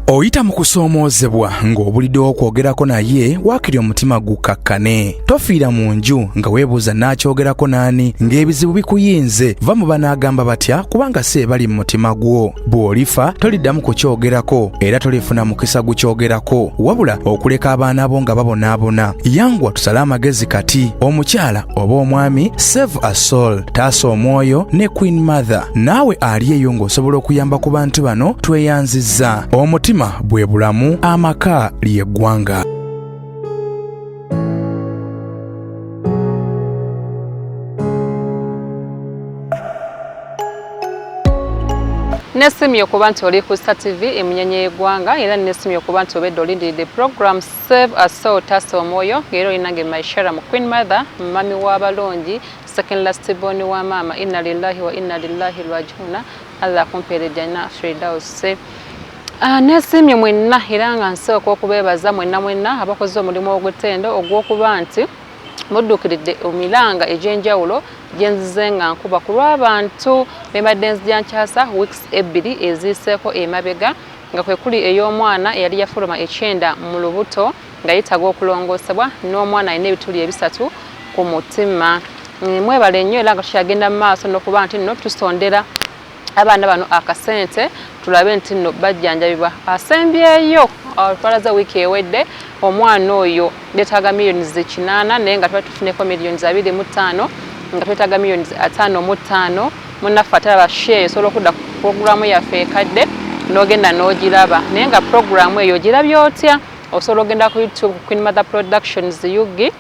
Oyita mu kusoomoozebwa ng'obuliddewo okwogerako naye waakiri omutima gukkakkane. Tofiira mu nju nga weebuuza naakyogerako n'ani ng'ebizibu bikuyinze. Va mu banaagamba batya kubanga si ebali mu mutima gwo. Bw'olifa toliddamu kukyogerako era tolifuna mukisa gukyogerako wabula okuleka abaana bo nga babonaabona. Yanguwa tusale amagezi kati. Omukyala oba omwami, save a soul, taasa omwoyo ne Queen Mother. Naawe ali eyo ng'osobola okuyamba ku bantu bano tweyanzizza. Omutima bwe bulamu, amaka ly'eggwanga. Nesimye okuba nti oli ku Star TV emunyenye y'eggwanga, era nesimye okuba nti obedde olindiridde program Save a Soul, taasa omwoyo, ng'era olinange Maishara mu Queen Mother, mami w'abalungi, second last born wa maama. Inna lillahi wa inna lillahi rajiuna. Allah akumpeere jannah firdaus. Nesimye mwenna era nga nsooka okubeebaza mwenna mwenna abakoze omulimu ogw'ettendo ogw'okuba nti mudduukiridde emiranga egy'enjawulo gye nzize nga nkuba ku lw'abantu be mbadde nzija nkyasa weeks ebbiri eziyiseeko emabega, nga kwe kuli ey'omwana eyali yafuluma ekyenda mu lubuto nga yeetaaga okulongoosebwa n'omwana alina ebituli ebisatu ku mutima. Mwebale nnyo era nga tukyagenda mu maaso n'okuba nti nno tusondera abaana bano akasente tulabe nti nno bajjanjabibwa. Asembyeyo twalaze wiiki ewedde omwana oyo yeetaaga miliyoni 8 naye nga tuba tufuneko miliyoni 25, nga twetaaga miliyoni 55. Munnaffe atalaba share, osobola okudda ku puroguramu yaffe ekadde n'ogenda n'ogiraba. Naye nga puroguramu eyo ogirabye otya? Osobola ogenda ku YouTube, Queen Mother Productions UG,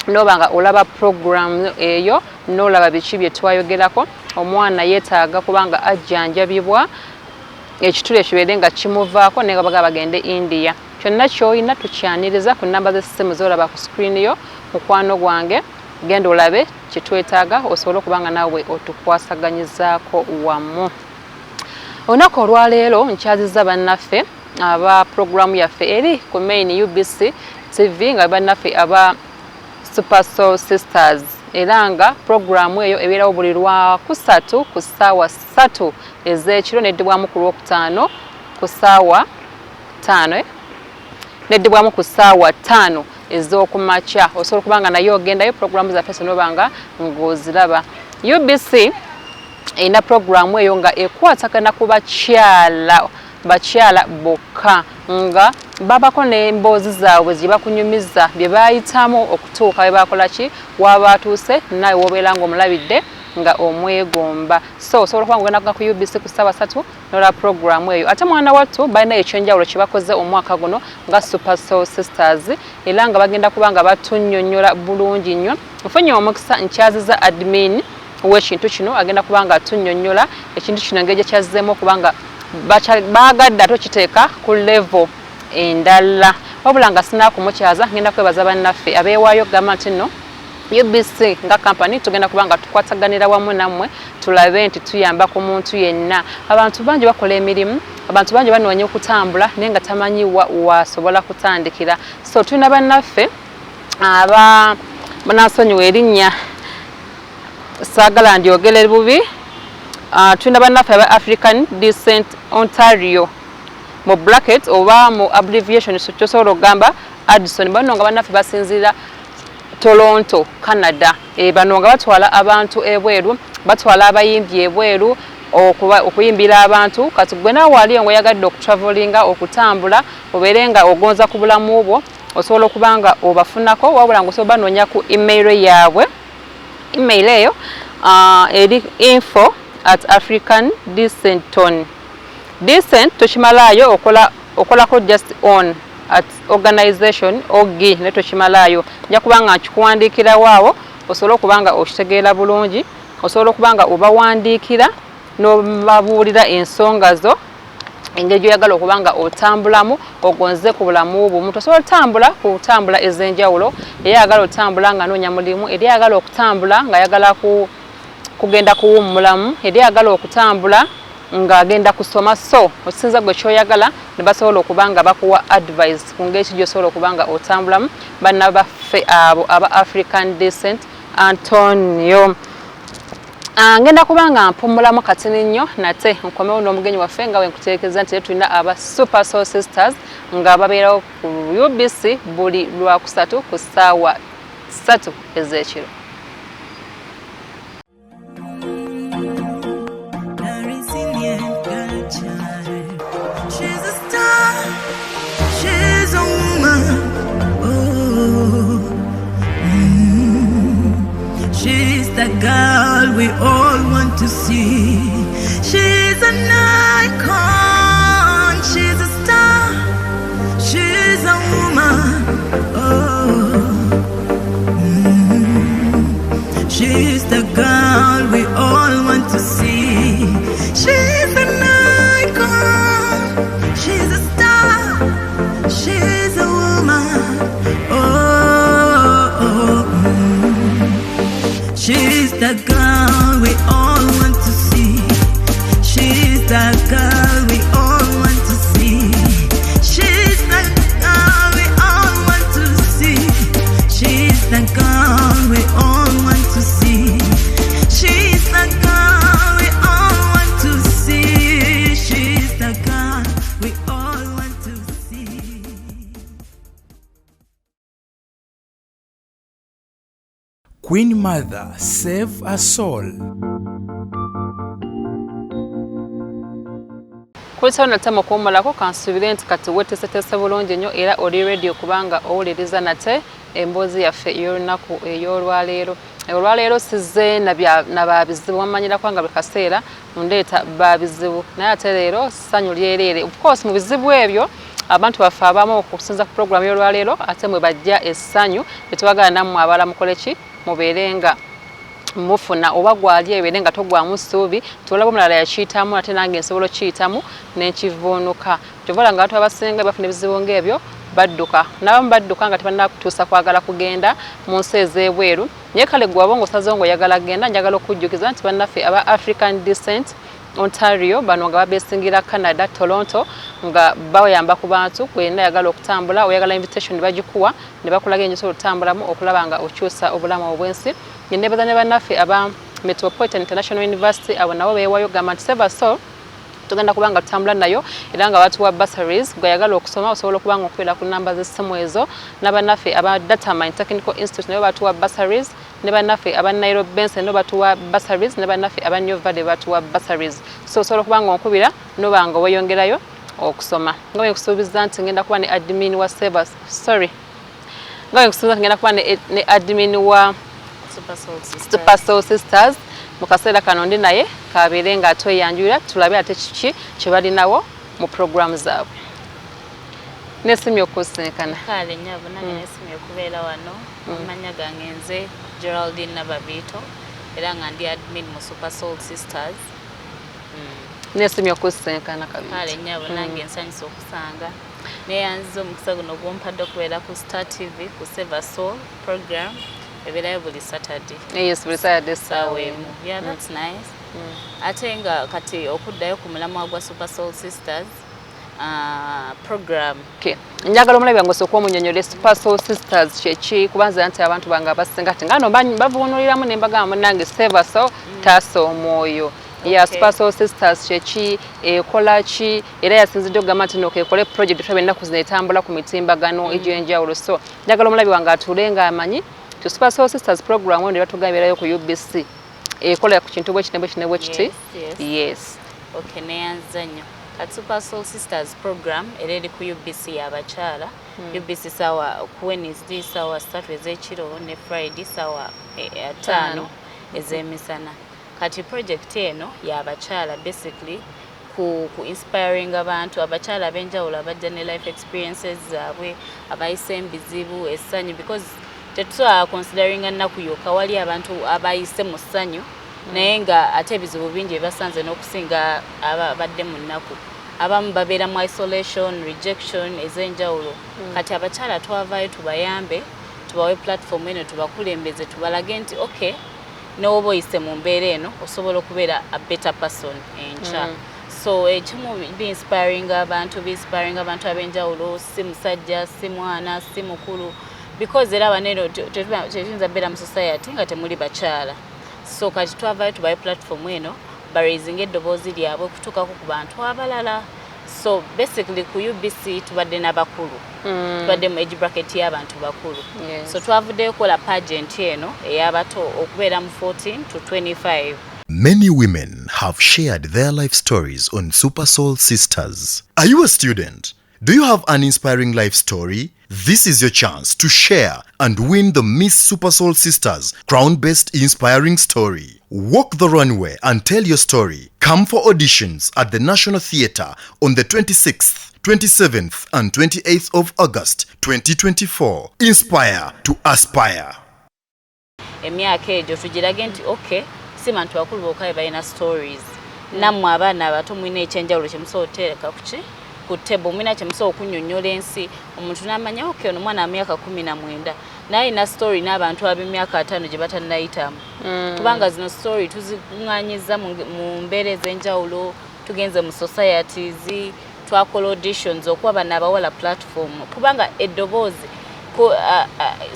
noba nga olaba puroguramu eyo n'olaba biki bye twayogerako. Omwana yeetaaga kubanga ajjanjabibwa ekituli ekibeere nga kimuvaako, naye nga bagaba bagende India. Kyonna ky'olina tukyaniriza ku namba z'essimu z'olaba ku screen yo. Mukwano gwange, genda olabe kyetwetaaga osobole okuba nga naawe otukwasaganyizaako wamu. Olunaku olwaleero nkyazizza bannaffe aba puroguramu yaffe eri ku main UBC TV, nga bannaffe aba Super Soul Sisters, era nga puroguramu eyo ebeerawo buli lwakusatu ku ssaawa 3 ez'ekiro, neddibwamu ku lwokutaano ku ssaawa 5, neddibwamu ku ssaawa 5 ez'okumakya. Osobola okuba nga naye ogendayo puroguramu zaffe zonna nga ng'oziraba. UBC erina puroguramu eyo nga ekwatagana ku bakyala, bakyala bokka, nga babako n'emboozi zaabwe gye bakunyumiza bye bayitamu okutuuka bwe bakola ki wabatuuse, naawe wobeera ng'omulabidde nga omwegomba. So osobola okuba nga ogenda ku UBC ku ssaawa 3 n'olaba puroguramu eyo. Ate mwana wattu balina ekyenjawulo kye bakoze omwaka guno nga Super Soul Sisters, era nga bagenda kuba nga batunnyonnyola bulungi nnyo. Nfunye omukisa nkyaziza admin w'ekintu kino, agenda kuba nga atunnyonnyola ekintu kino engeri gyekyazzeemu okuba nga baagadde ate okiteeka ku level endala. Wabula nga sinaakumukyaza, ngenda kwebaza bannaffe abeewaayo okugamba nti nno UBC nga kampani tugenda kuba nga tukwataganira wamu nammwe tulabe nti tuyamba ku muntu yenna. Abantu bangi bakola emirimu, abantu bangi banoonya okutambula naye nga tamanyi wasobola kutandikira. So tulina bannaffe aba, munansonyiwa erinnya saagala ndyogere bubi, tulina bannaffe aba African Descent Ontario, mu bracket oba mu abbreviation kyosobola okugamba Addison. Bano nga bannaffe basinziira Toronto, Canada. Bano nga batwala abantu ebweru, batwala abayimbi ebweru okuyimbira abantu. Kati gwe naawe waliyo ngaoyagadde okutravelinga, okutambula, obeere nga ogonza ku bulamu bwo, osobola okuba nga obafunako. Wabula nga osobola banoonya ku email yaabwe. Email eyo eri info@african decenton, decent tokimalaayo, okola okolako just on at organization og ne tokimalaayo. Nja kuba nga nkikuwandiikirawo awo osobole okuba nga okitegeera bulungi. Osobola okuba nga obawandiikira n'obabuulira ensonga zo, engeri gy'oyagala okuba nga otambulamu ogonze ku bulamu bwo. Omuntu osobola otambula ku ntambula ez'enjawulo. Eri ayagala otambula nga anoonya mulimu, eri ayagala okutambula ng'ayagala kugenda kuwummulamu, eri ayagala okutambula ng'agenda kusoma. So okisinza gwe kyoyagala ne basobola okuba nga bakuwa advice ku ngeri ki gy'osobola okuba nga otambulamu. Banna baffe abo aba African Descent Antonio. Ngenda kuba nga mpummulamu katini nnyo, nate nkomewo n'omugenyi waffe nga wenkuteekeza nti tulina aba Super Soul Sisters nga babeerawo ku UBC buli Lwakusatu ku ssaawa 3 ez'ekiro. She's a star, she's a woman. Oh. She's the girl we all want to see. She's an icon, she's a star, she's a woman. Oh. She's the girl we all want to see. She's an icon, she's a star, she's a woman. Oh. She's the girl we all want to see. She's the girl we all want to see. She's the girl we all want to see. She's the girl we all want to see. She's the girl we all want to see. She's the girl we all want to see. Queen Mother, save a soul. Kulisa nate mu kuwummulako, kansuubire nti kati weeteeseteese bulungi nnyo era oli ready kubanga owuliriza nate emboozi yaffe ey'olunaku ey'olwaleero. Olwaleero sizze na babizibu, wamanyirako nga buli kaseera ndeeta babizibu, naye ate leero ssanyu lyereere. Of course mu bizibu ebyo abantu baffe abamu okusinza ku program y'olwaleero ate mwe bajja essanyu, tetwagala nammwe abala mukole ki, mubeere nga mufuna oba gwali ebeere nga togwamu ssuubi, tolaba omulala yakiyitamu ate nange nsobola okukiyitamu n'enkivuunuka. Kyova olaba nga abantu abasinga bafuna ebizibu ng'ebyo badduka, n'abamu badduka nga tebannakutuusa kwagala kugenda mu nsi ez'ebweru. Naye kale gwe waba ng'osazeewo ng'oyagala kugenda, njagala okujjukiza nti bannaffe aba African Descent Ontario bano nga babesingira Canada, Toronto, nga bayamba ku bantu gwenna ayagala okutambula, oyagala invitation bagikuwa ne bakulaga engeri gy'osobola okutambulamu okulaba nga okyusa obulamu obw'ensi. Nebaza ne bannaffe aba Metropolitan International University, abo nabo beewayo gamba nti Save a Soul tugenda kuba nga tutambula nayo era nga batuwa bursaries. Gwe ayagala okusoma osobola okuba nga okubeera ku namba z'essimu ezo. N'abannaffe aba Datamine Technical Institute nabo batuwa bursaries, ne bannaffe aba Nairobi Benson nabo batuwa bursaries, ne bannaffe aba New Valley batuwa bursaries. So osobola okuba nga onkubira noba nga weeyongerayo okusoma. Nga bwe nkusuubiza nti ngenda kuba ne admin wa Save, sorry, nga bwe nkusuubiza nti ngenda kuba ne admin wa Super Soul Sisters. Super Soul Sisters, mu kaseera kano ndi naye kabeere nga tweyanjulira tulabe ate kiki kye balinawo mu programu zaabwe. Nesimye okusinkana. Kale nnyabo, nange nesimye okubeera wano. Amannya gange nze Geraldine Nababiito era nga ndi admin mu Super Soul Sisters. Nesimye okusinkana Kale kabiri. Nnyabo, nange nsanyusa okusanga. Neyanziza omukisa guno gwompadde okubeera ku Star TV ku Save a Soul program ebeerayo buli Saturday. Yes, buli Saturday Ssaawa ssaawa 1. 1. Yeah, that's nice. Ate nga kati okuddayo ku mulamwa gwa Super Soul Sisters program. Okay. Njagala omulabi wange osooke omunnyonnyole Super Soul Sisters kyeki, kubanza nti abantu bange abasinga ati ngano bavuunuliramu ne mbagamba munnange Save a Soul, taasa omwoyo. Ya Super Soul Sisters kyeki, ekola ki, era yasinzidde okugamba nti no kekole project tulaba ennaku zino etambula ku mitimbagano egy'enjawulo. So njagala omulabi wange atuule ng'amanyi nti Super Soul Sisters program eno batugamba ebeerayo ku UBC, ekola ku kintu bwe kiti ne bwe kiti ne bwe kiti. Yes. Yes. Okay, neyanziza nnyo. Kati Super Soul Sisters program era eri ku UBC y'abakyala. UBC sawa ku Wednesday sawa 3 ez'ekiro ne Friday sawa 5 ez'emisana. Kati project eno y'abakyala basically ku inspiring abantu abakyala ab'enjawulo abajja ne life experiences zaabwe, abayise embizibu, essanyu, because tetusobola consideringa nnaku yokka. Wali abantu abayise mu ssanyu naye nga ate ebizibu bingi ebibasanze n'okusinga abadde mu nnaku. Abamu babeera mu isolation, rejection ez'enjawulo. Kati abakyala twavaayo tubayambe, tubawe platform eno, tubakulembeze, tubalage nti okay, n'oba oyise mu mbeera eno osobola okubeera a better person enkya. So ekimu bi-inspiring abantu, bi-inspiring abantu ab'enjawulo, si musajja, si mwana, si mukulu, because era bano eno tetuyinza beera mu society nga temuli bakyala. So kati twavayo tubaye platform eno baraisinga eddoboozi lyabwe okutuukako ku bantu abalala. So basically ku UBC tubadde n'abakulu, tubadde mu age bracket y'abantu bakulu. So twavuddeyo kukola pageant eno ey'abato okubeera mu 14 to 25. Many women have shared their life stories on Super Soul Sisters. Are you a student? Do you have an inspiring life story? This is your chance to share and win the Miss Super Soul Sisters Crown Best Inspiring Story. Walk the runway and tell your story. Come for auditions at the National Theatre on the 26th, 27th, and 28th of August 2024. Inspire to aspire. Emyaka egyo tugirage nti okay, si bantu bakulu bokka be balina stories. Nammwe abaana abato mulina ekyenjawulo kyemusobola oteeka kuki ku table, mulina kyemusobola okunnyonnyola ensi, omuntu n'amanya, okay, ono mwana wa myaka 19 naye alina story n'abantu ab'emyaka 50 gye batannayitamu, kubanga zino story tuzikuŋŋaanyiza mu mbeera ez'enjawulo. Tugenze mu societies, twakola auditions okuwa bano abawala platform, kubanga eddoboozi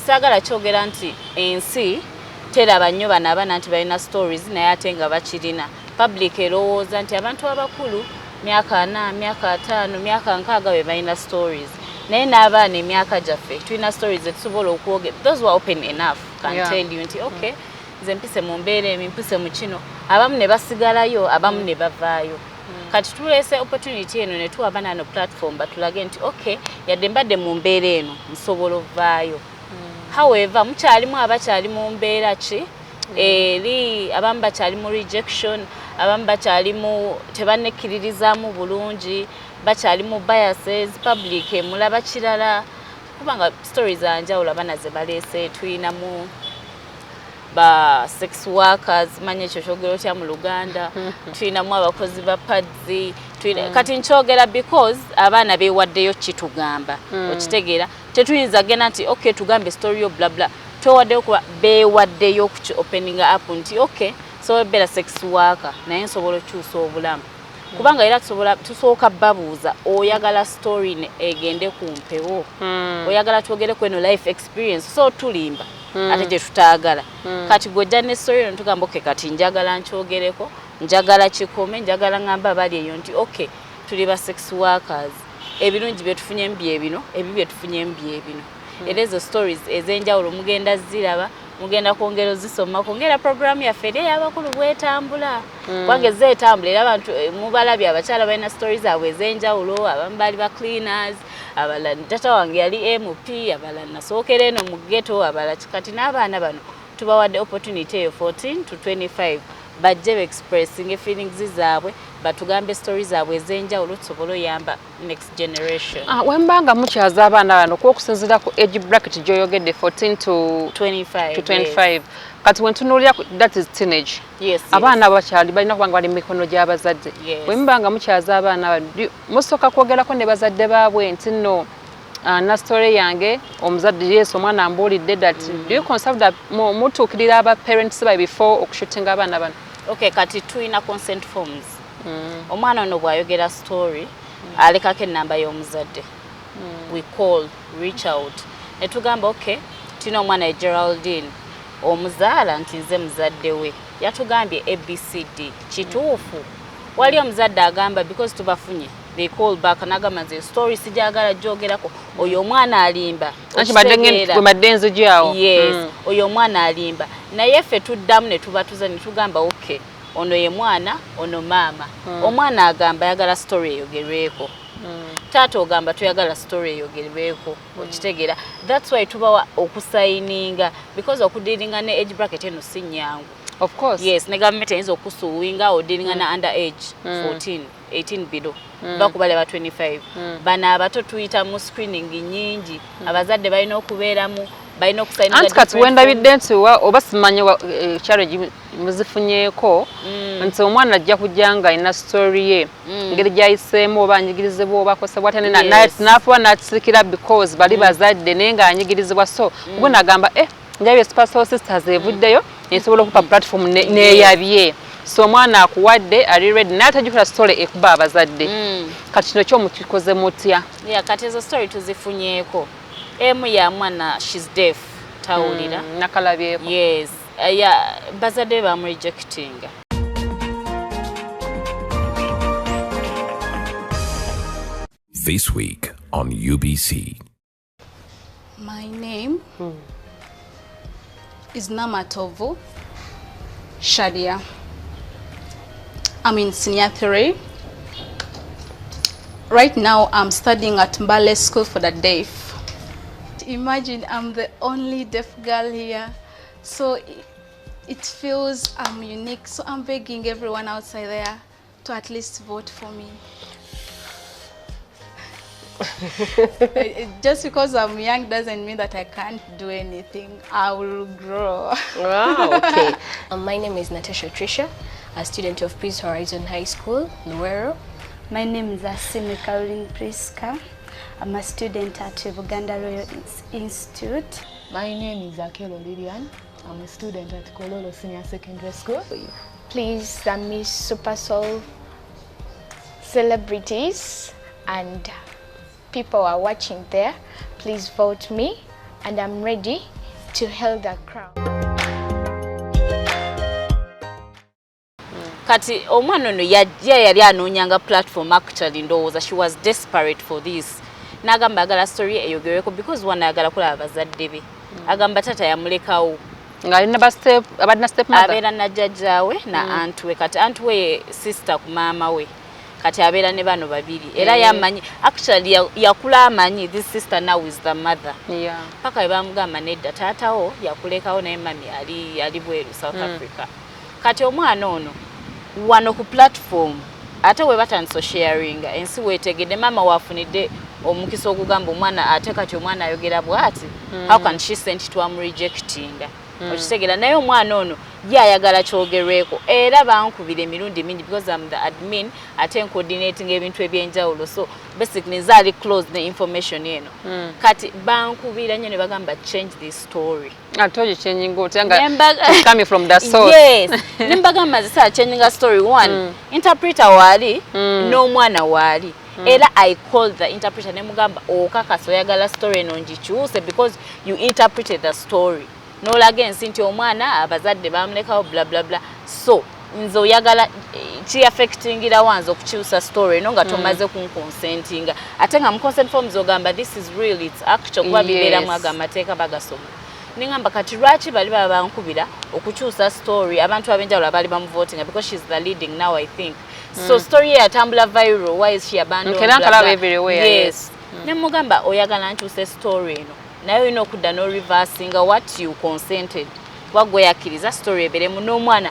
saagala kyogera nti ensi teraba nnyo bano abaana nti balina stories, naye ate nga bakirina. Public erowooza nti abantu abakulu myaka 40, myaka 50, myaka 60 be balina stories, naye n'abaana emyaka gyaffe tulina stories etusobola okwogera. Those were open enough can tell you nti okay, nze mpise mu mbeera emi, mpise mu kino. Abamu ne basigalayo, abamu ne bavaayo. Kati tuleese opportunity eno ne tuwa abaana no platform batulage nti okay, yadde mbadde mu mbeera eno, nsobola ovaayo. However, mukyalimu abakyali mu mbeera ki eri, abamu bakyali mu rejection, abamu bakyali mu tebannekkiririzaamu bulungi, bakyali mu biases, public emulaba kirala, kubanga stories zanjawulo abaana ze baleese. Tuyinamu ba sex workers, manya ekyo kyogera otya mu Luganda, tulinamu abakozi ba pads. Kati nkyogera because abaana beewaddeyo kitugamba. Okitegeera, tetuyinza genda nti okay, tugambe story yo bla bla. Twewaddeyo kuba beewaddeyo okuki opening up nti okay, sobola beera sex worker naye nsobola okukyusa obulamu, kubanga era tusobola tusooka babuuza, oyagala story egende ku mpewo? Oyagala twogere ku eno life experience? So tulimba ate gye tutaagala. Kati gwojja ne story eno, tugamba okay, kati njagala nkyogereko, njagala kikome, njagala ngamba abali eyo nti okay, tuli ba sex workers, ebirungi byetufunyemu bye bino, ebibi byetufunyemu bye bino. Era ezo stories ez'enjawulo mugenda ziraba, mugenda kwongera ozisomako ngera programu yaffe eri ey'abakulu bwetambula, kubanga ezze etambula. Era abantu mubalabye, abakyala balina stories zaabwe ez'enjawulo. Abamu baali ba cleaners, abalala tata wange yali MP, abalala nasookera eno mu ghetto, abalala. Kati n'abaana bano tubawadde opportunity eyo, 14 to 25, bajje beexpressinga feelings zaabwe, batugambe stories zaabwe ez'enjawulo, tusobole oyamba next generation. Ah, wemba nga mukyaza abaana bano, kuba okusinziira ku age bracket gy'oyogedde, 14 to 25. To 25, kati wentunuulira that is teenage. Abaana bakyali balina kuba nga bali mu mikono gy'abazadde. Bwe muba nga mukyaza abaana bano, musooka kwogerako ne bazadde baabwe nti nno na story yange omuzadde, yes, omwana ambuulidde that? Do you consult that, mutuukirira aba parents babe before okushootinga abaana bano? Okay, kati tulina consent forms. Omwana ono bw'ayogera story, alekako enamba y'omuzadde. We call, reach out, ne tugamba okay, tulina omwana ye Geraldine, omuzaala nti nze muzadde we, yatugambye ABCD, kituufu? Wali omuzadde agamba, because tubafunye, they call back nagamba nze story sijagala gyogerako, oyo omwana alimba. Anti badde Okitegeera? Bwe badde nzijaawo. Yes. Oyo omwana alimba, naye ffe tuddamu ne tubatuza ne tugamba okay, ono ye mwana, ono maama. Omwana agamba ayagala story eyogerweko, taata ogamba toyagala story eyogerweko. Okitegeera? That's why tubawa okusayininga, because okudealinga ne age bracket eno si nnyangu. Of course. Yes, ne gavumenti eyinza okusuwinga odealinga na under age 14, 18 below, bakubale ba 25. Bano abato tuyita mu screening nyingi, abazadde balina okubeeramu, balina okusayininga Anti kati different. Wendabidde nti oba simanyi challenge muzifunyeeko nti omwana ajja kujja nga alina story ye, engeri gyayiseemu, oba anyigirizibwa oba akosebwa atya, n'afuba n'akisikira because bali bazadde, naye ng'anyigirizibwa. So ubwo nagamba njabye Super Soul Sisters evuddeyo esobola okupa platform neyabye. So omwana akuwadde, ali ready, naye atajjukira story ekuba abazadde. Kati kino kyo mukikoze mutya? Yeah, kati ezo story tuzifunyeeko. Emu ya mwana, she's deaf, tawulira. Nakalabyeko. Yes. Ya bazadde be bamurejectinga. This week on UBC. My name is Namatovu Shadia. I'm in senior 3. Right now, I'm studying at Mbale School for the Deaf. Imagine I'm the only deaf girl here. So it feels I'm unique. So I'm begging everyone outside there to at least vote for me. Just because I'm young doesn't mean that I can't do anything. I will grow. Wow, okay. My name is Natasha Trisha, a student of Peace Horizon High School, Luwero. My name is Asimi Caroline Priska. I'm a student at Buganda Royal Institute. My name is Akelo Lilian. I'm a student at Kololo Senior Secondary School. Please, the Miss Super Soul celebrities and people are watching there, please vote me, and I'm ready to hold the crown. Kati omwana ono yajja yali anoonyanga platform. Actually, ndowooza she was desperate for this. N'agamba agala story eyogerweko because one, ayagala kulaba bazadde be. Agamba taata yamulekawo. Ng'alina ba step, abadde na step mother. Abeera na jjajjaawe na aunt we. Kati aunt we sister ku maama we. Kati abeera ne bano babiri era yamanyi, actually yakula amanyi this sister now is the mother, paka we bamugamba nedda, taatawo yakulekawo naye mami ali bweru, South Africa. Kati omwana ono wano ku platform ate we batandise sharinga, ensi weetegedde maama waafunidde omukisa ogugamba omwana, ate kati omwana ayogera bw'ati, how can she send twamurejectinga? Okitegeera? Naye omwana ono ye ayagala kyogerweko era bankubira emirundi mingi because I'm the admin ate ncoordinating ebintu ebyenjawulo, so basically nze ali close ne information eno. Kati bankubira nnyo ne bagamba, "Change this story." Ate ogichanginga otya nga it's coming from the source? Yes, nembagamba nze saa changinga story. One, interpreter waali n'omwana waali, era I called the interpreter nemugamba, "Okakasa oyagala story eno ngikyuse because you interpreted the story n'olaga ensi nti omwana abazadde bamulekawo, bla bla bla, so nze oyagala kiaffectingira wanze okukyusa story eno nga tomaze kunconsentinga?" Ate nga mu consent forms ogamba this is real, it's actual, kuba bibeeramu ago amateeka bagasoma. Nengamba kati lwaki bali baba bankubira okukyusa story, abantu ab'enjawulo abaali bamuvotinga, because she's the leading now, I think so. Story ye yatambula viral, why is she abandoned, Era blah, nkalaba blah. everywhere, Yes, nemugamba oyagala nkyuse story eno, naye olina okudda n'oreversinga what you consented, kuba gwe yakkiriza story eberemu n'omwana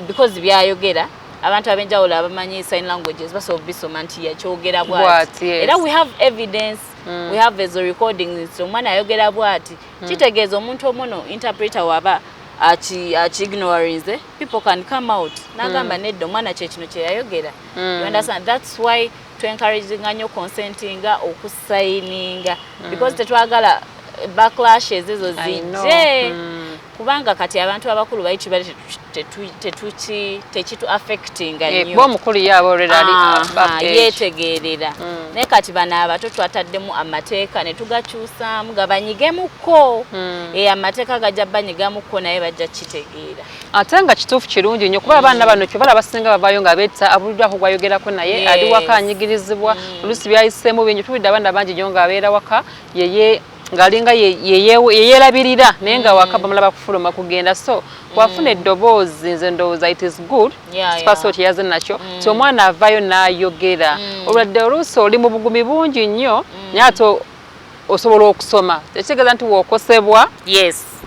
because byayogera abantu ab'enjawulo abamanyi sign languages basobola obisoma nti yakyogera bwati. Bw'ati, yes. Era we have evidence, we have ezo recordings, omwana ayogera bwati. Kitegeeza omuntu omuno interpreter waba akiignorinze, people can come out n'agamba nedda, omwana kyekino kyeyayogera. You understand? That's why tuencouraginga nnyo consentinga, okusayininga, because tetwagala backlashes ezo I know. zijje, kubanga kati abantu abakulu bali kibali tekitu affectinga nnyo. Kuba omukulu ye aba already ali above age. Yeetegeerera, naye kati bano abato twataddemu amateeka ne tugakyusaamu gabanyigemuko. Amateeka gajja banyigamuko naye bajja kitegeera. Ate nga kituufu, kirungi nnyo, kuba abaana bano kyobala abasinga bavaayo nga beetta abuliddwako gwayogerako naye ali waka anyigirizibwa, oluusi byayiseemu bingi. Tuwulidde abaana bangi nnyo ng'abeera waka yeye ng'alinga yeyeerabirira, naye nga waka bamulaba kufuluma kugenda, so bw'afuna eddoboozi, nze ndowooza it is good. Sipaso kyeyaze nakyo ti omwana avaayo n'ayogera, olwadde oluusi oli mu bugumi bungi nnyo, naye ate osobola okusoma, tekitegeeza nti w'okosebwa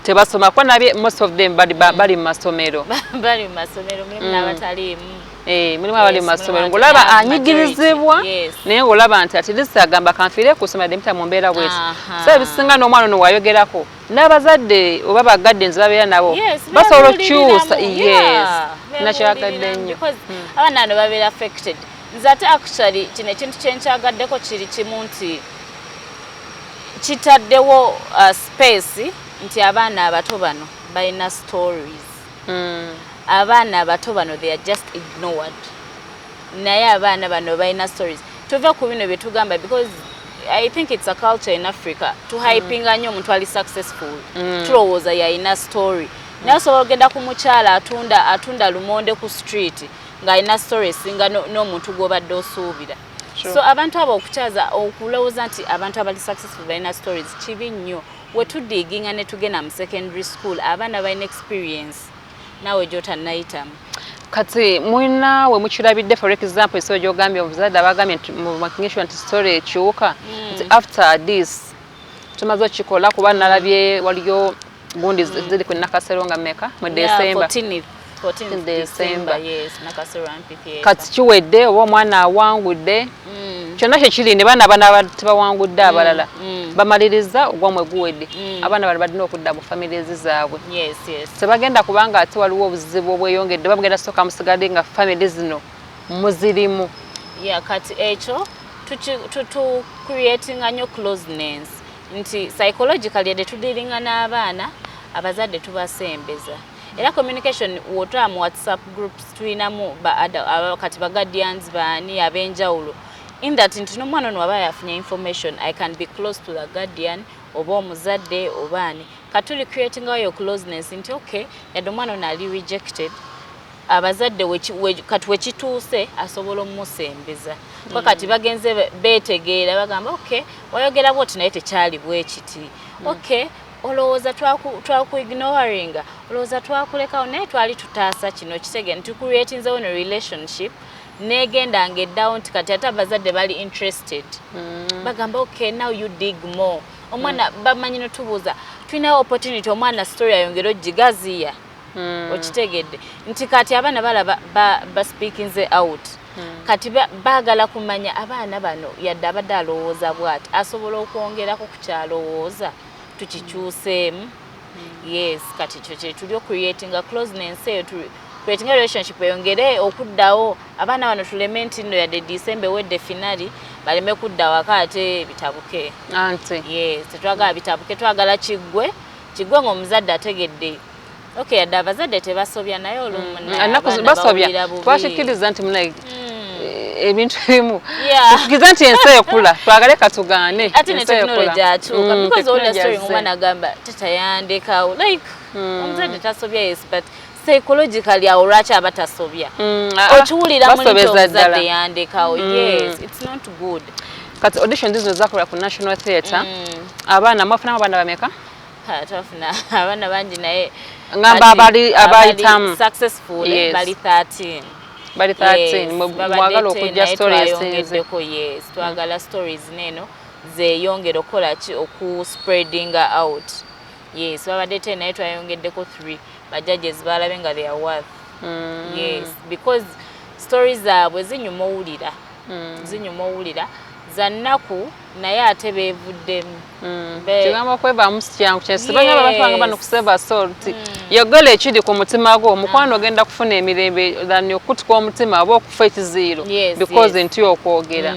tebasoma, kuba nabye most of them bali mu masomero. Bali mu masomero, mulimu n'abataliimu. Eh, mulimu abali mu Yes, masomero mulimu ng'olaba abali anyigirizibwa, majority, yes. naye ng'olaba nti at least agamba kanfiire ku ssomero mpita mu mbeera bweti. So ebisinga n'omwana ono wayogerako n'abazadde oba ba guardians babeera nabo basobola okukyusa. Beebuuliriramu, Yes, nakyagadde beebuuliriramu, nnyo. because abaana bano babeera affected. Nze ate actually kino ekintu kyenkyagadde kiri kimu nti kitaddewo space nti abaana abato bano balina stories. Abaana abato bano, they are just ignored, naye abaana bano balina stories. Tuve ku bino bye tugamba, because I think it's a culture in Africa tuhypinga nnyo omuntu ali successful, tulowooza yalina story. Naye osobola ogenda ku mukyala atunda lumonde ku street ng'alina story esinga n'omuntu gw'obadde osuubira. So abantu abo okukyaza okulowooza nti abantu abali successful balina stories kibi nnyo. Wetudiginga ne tugenda mu secondary school, abaana balina experience naawe gy'otannayitamu. Kati mulina we mukirabidde, for example, esobola gyogambye omuzadde abagambye nti mu making sure nti story ekyuka, nti after this tumaze okikola, kuba nalabye waliyo gundi ziri ku Nakasero nga meka mu December. 14th, 14th December. December, yes, Nakasero Amphitheatre. Kati kiwedde oba omwana awangudde, kyonna kyekiri ne baana abaana tebawangudde, abalala bamaliriza ogwamwe guwedde, abaana bano balina okudda mu families zaabwe. Tebagenda kubanga ate waliwo obuzibu obweyongedde, bagenda sooka musigale nga family zino muzirimu. Yeah, kati ekyo tu creatinga nnyo closeness nti psychologically yadde tudealinga n'abaana, abazadde tubasembeza, era communication wotwala mu WhatsApp groups tulinamu kati ba guardians baani ab'enjawulo, in that nti n'omwana ono waba yafunye information, I can be close to the guardian oba omuzadde oba ani. Kati tuli creatingayo closeness nti okay, yadde omwana ono ali rejected, abazadde kati wekituuse asobola omumusembeza kwa kati bagenze beetegeera, bagamba okay, wayogera bwoti naye tekyali bwe kiti, okay, olowooza twakuignoringa, olowooza twakulekawo, naye twali tutaasa kino kitege nti creatinzewo ne relationship negenda ng'eddawo nti kati ate abazadde bali interested, bagamba okay, now you dig more. Omwana bamanyi notubuuza, tulinawo opportunity omwana story ayongere ogigaziya. Okitegedde nti kati abaana balaba ba speakinze out, kati baagala kumanya abaana bano yadde abadde alowooza bw'ati, asobola okwongerako ku kyalowooza tukikyuseemu. Yes, kati kyo kyetuli ocreatinga closeness eyo, creatinga relationship eyongere okuddawo abaana bano, tuleme nti nno yadde December ewedde finale baleme kudda waka ate bitabuke. Anti Yes, tetwagala bitabuke, twagala kiggwe kiggwe ng'omuzadde ategedde okay, yadde abazadde tebasobya, naye olumu naye Ennaku abaana basobya. bawulira bubi. Twakikkiriza nti muna ebintu ebimu tukkiriza nti ensi ekula, twagale katugaane. Ate ne ensi ekula. technology akyuka, because owulira technology story azze. ng'omwana agamba tata yandekawo, like omuzadde tasobya, yes, but psychologically awo lwaki aba tasobya? Okiwulira muli nti basobeza omuzadde ddala. yandekawo. Yes, it's not good. Kati audition zino zakolera ku National Theatre, abaana mwafunamu abaana bameka? Ha, twafuna abaana bangi naye Ngamba kati abayitamu. Successful bali 13. Bali 13. Yes, babadde Mwagala 10, okujja naye story esinze. twayongeddeko, yes, twagala stories neno zeyongera okukola ki, oku spreadinga out. Yes, babadde 10 naye twayongeddeko 3, ba judges balabe nga they are worth. Yes, because stories zaabwe zinyuma owulira, zinyuma owulira, za nnaku naye ate beevuddemu. Kigamba okwevaamu si kyangu, kyensibanga abantu bano ku Save a Soul nti yogera ekiri ku mutima gwo, omukwano ogenda kufuna emirembe than okutuka omutima oba okufa ekiziiro because nti okwogera.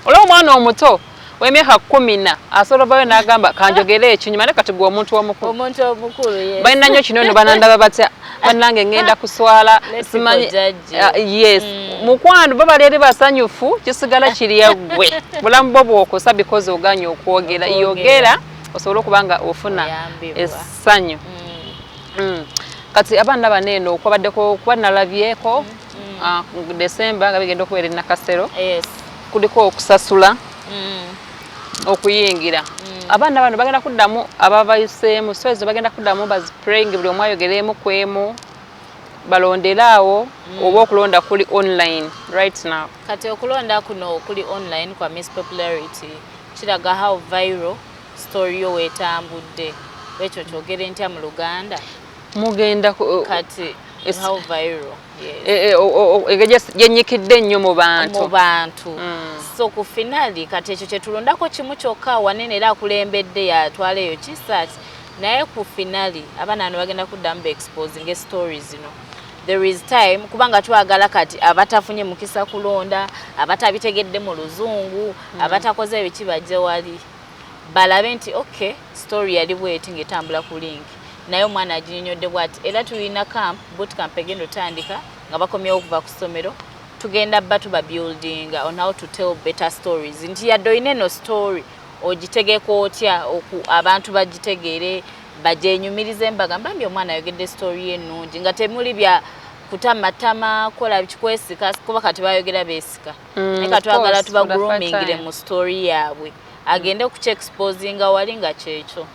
Olaba omwana omuto w'emyaka 10 asobola ovayo n'agamba kanjogere ekinyuma, naye kati gwe omuntu omukulu, Omuntu omukulu, yes. Balina nnyo kino no banandaba batya, bannange ngenda kuswala. Let Simanyi. people judge you. Ah, yes, mukwano, bo bali eri basanyufu, kisigala kiri ggwe bulamu bwo bwokosa because oganye okwogera. Okwogera. Yogera osobole okuba nga ofuna Oyambibwa. essanyu. Kati abaana bano eno okwabaddeko kuba nalabyeko December nga bigenda okubeera e Nakasero, kuliko okusasula okuyingira. Abaana bano bagenda kuddamu ababayiseemu stories, bagenda kuddamu baziplaying, buli omu ayogeremu kwemu balondere awo, oba okulonda kuli online right now? Kati okulonda kuno kuli online kwa Miss Popularity, kiraga how viral story yo wetambudde. Ekyo kyogere ntya mu Luganda? Mugenda Kati how viral, yes. Engeri gyenyikidde ennyo mu bantu. Mu bantu. So ku finale kati ekyo kyetulondako kimu kyokka wanene, era akulembedde yatwala eyo kisaati, naye ku finale abaana bano bagenda kuddamu be exposing stories zino. There is time, kubanga twagala kati abatafunye mukisa kulonda, abatabitegedde mu Luzungu, abatakoze ebiki, bajje wali balabe nti okay, story yali bweti ng'etambula ku link, naye omwana aginyonyodde bwati. Era tulina camp, boot camp egenda otandika nga bakomyewo okuva ku ssomero, tugenda ba tuba building on how to tell better stories, nti yadde olina eno story ogitegeka otya abantu bagitegeere. Bagyenyumirize, mbagamba mbi omwana ayogedde story ye ennungi nga temuli bya kutamatama, kola kikwesika, kuba kati bayogera beesika. Naye katwagala course, tuba for the first groomingire time. Mu story yaabwe agende okukyexposinga wali nga kyekyo.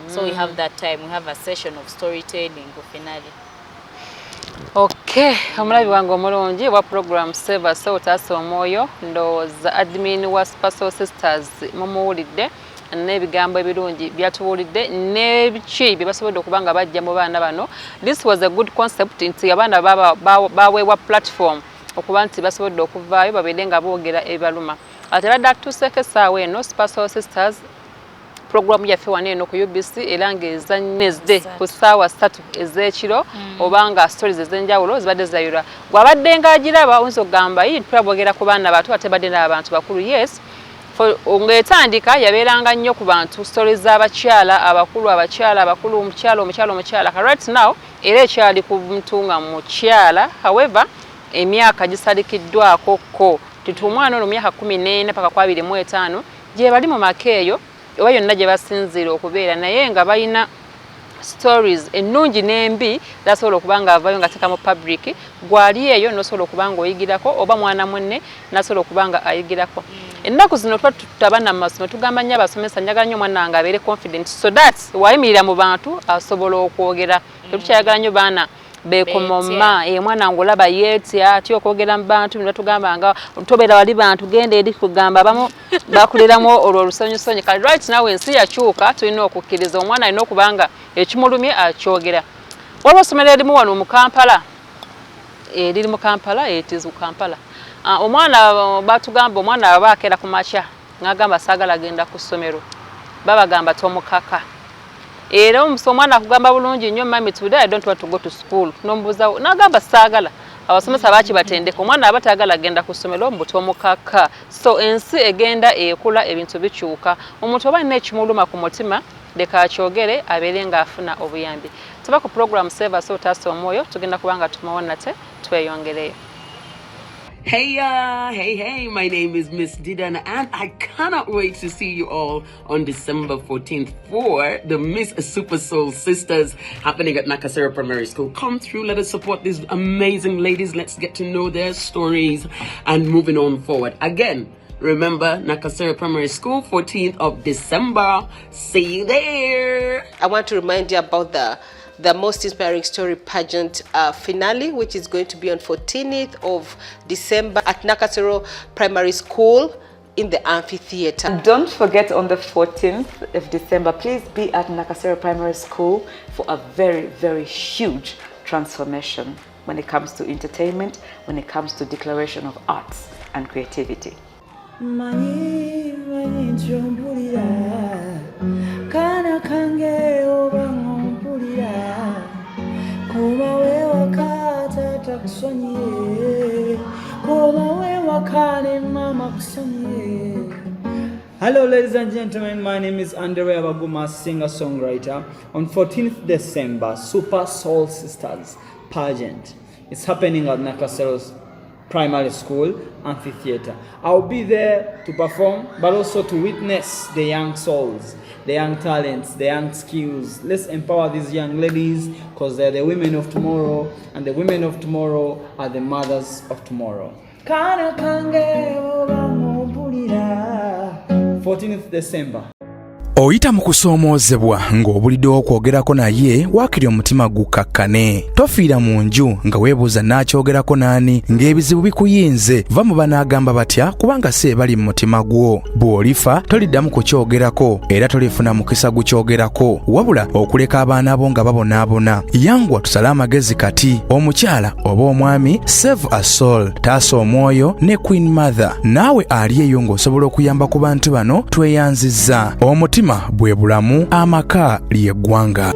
So we have that time, we have a session of storytelling ku finale. Okay, omulabi wange omulungi wa program Save a Soul, Taasa Omwoyo, ndowooza admin wa Super Soul Sisters mumuwulidde n'ebigambo ebirungi byatubuulidde n'ebiki bye basobodde okuba nga bajja mu baana bano. This was a good concept nti abaana baweebwa platform okuba nti basobodde okuvaayo babeere nga boogera ebibaluma. Ate badde atuuseeko essaawa eno, Super Soul Sisters programu yaffe wano eno ku UBC, era ng'eza Wednesday ku ssaawa 3 ez'ekiro, oba nga stories ez'enjawulo zibadde zayirwa. Gwabadde ng'agiraba oyinza okugamba, "Yi, tulabogera ku baana bato, ate badde n'abantu bakulu." Yes, ng'etandika yabeeranga nnyo ku bantu, stories z'abakyala abakulu, abakyala abakulu, omukyala, omukyala, omukyala. Ka right now era ekyali ku muntu nga mukyala, however emyaka gisalikiddwako ko titi omwana ono mu myaka 14 paka ku 25 gye bali mu maka eyo oba yonna gye basinziira okubeera, naye nga balina stories ennungi n'embi zasobola okuba nga avayo nga teeka mu public. Gwali eyo nosobola okuba nga oyigirako, oba mwana munne nasobola okuba nga ayigirako. Ennaku zino tuba tutabana mu masomero, tugamba nnyo abasomesa, njagala nnyo omwana wange abeere confident so that wayimirira mu bantu asobola okwogera. Tetukyayagala nnyo baana bekomoma. Omwana wange olaba yeetya atya okwogera mu bantu, ne batugamba nga tobeera wali bantu, genda eri kugamba. Abamu bakuliramu olwo olusonyusonyi. Kale right now ensi yakyuka, tulina okukkiriza omwana alina okuba nga ekimulumye akyogera. Waliwo essomero erimu wano mu Kampala, eriri mu Kampala, it is Kampala. Ah, omwana batugamba omwana aba akeera ku makya n'agamba saagala genda ku ssomero, babagamba tomukaka. Era omwana akugamba bulungi nnyo, "Mummy, today I don't want to go to school." Nomubuuza n'agamba saagala. Abasomesa baaki batendeka omwana aba tayagala genda ku ssomero mbu tomukaka. So ensi egenda ekula, ebintu bikyuka. Omuntu oba alina ekimuluma ku mutima, leka akyogere abeere ng'afuna obuyambi. Tuba ku program Save a Soul, Taasa Omwoyo. Tugenda kuba nga tumawo nate tweyongereyo. Hey, hey, hey, my name is Miss Didan, and I cannot wait to see you all on December 14th for the Miss Super Soul Sisters happening at Nakasero Primary School. Come through, let us support these amazing ladies. Let's get to know their stories and moving on forward. Again, remember Nakasero Primary School, 14th of December. See you there. I want to remind you about the Most Inspiring Story pageant finale, which is going to be on 14th of December at Nakasero Primary School in the amphitheater. And don't forget, on the 14th of December, please be at Nakasero Primary School for a very, very huge transformation when it comes to entertainment, when it comes to declaration of arts and creativity. Manyi manyi nti ompulira kaana kange oba ng'ompulira koma weewaka taata kusonyiye koma weewaka ne maama kusonyiye. Hello, ladies and gentlemen. My name is Andrea Baguma, singer-songwriter. On 14th December, Super Soul Sisters pageant. It's happening at Nakasero's Primary School Amphitheater. I'll be there to perform, but also to witness the young souls, the young talents, the young skills. Let's empower these young ladies because they're the women of tomorrow, and the women of tomorrow are the mothers of tomorrow. Kana kange oba ng'ompulira. 14th December. Oyita mu kusoomoozebwa ng'obuliddewo okwogerako naye, waakiri omutima gukakkane. Tofiira mu nju nga weebuuza n'akyogerako n'ani, ng'ebizibu bikuyinze. Va mu banaagamba batya, kubanga si ebali mu mutima gwo. Bw'olifa toliddamu kukyogerako era tolifuna mukisa gukyogerako, wabula okuleka abaana bo nga babonaabona. Yangwa tusale amagezi kati. Omukyala oba omwami, Save a Soul, Taasa Omwoyo ne Queen Mother, naawe ali eyo ng'osobola okuyamba ku bantu bano, tweyanzizza. Omutima bwe bulamu, amaka ly'eggwanga.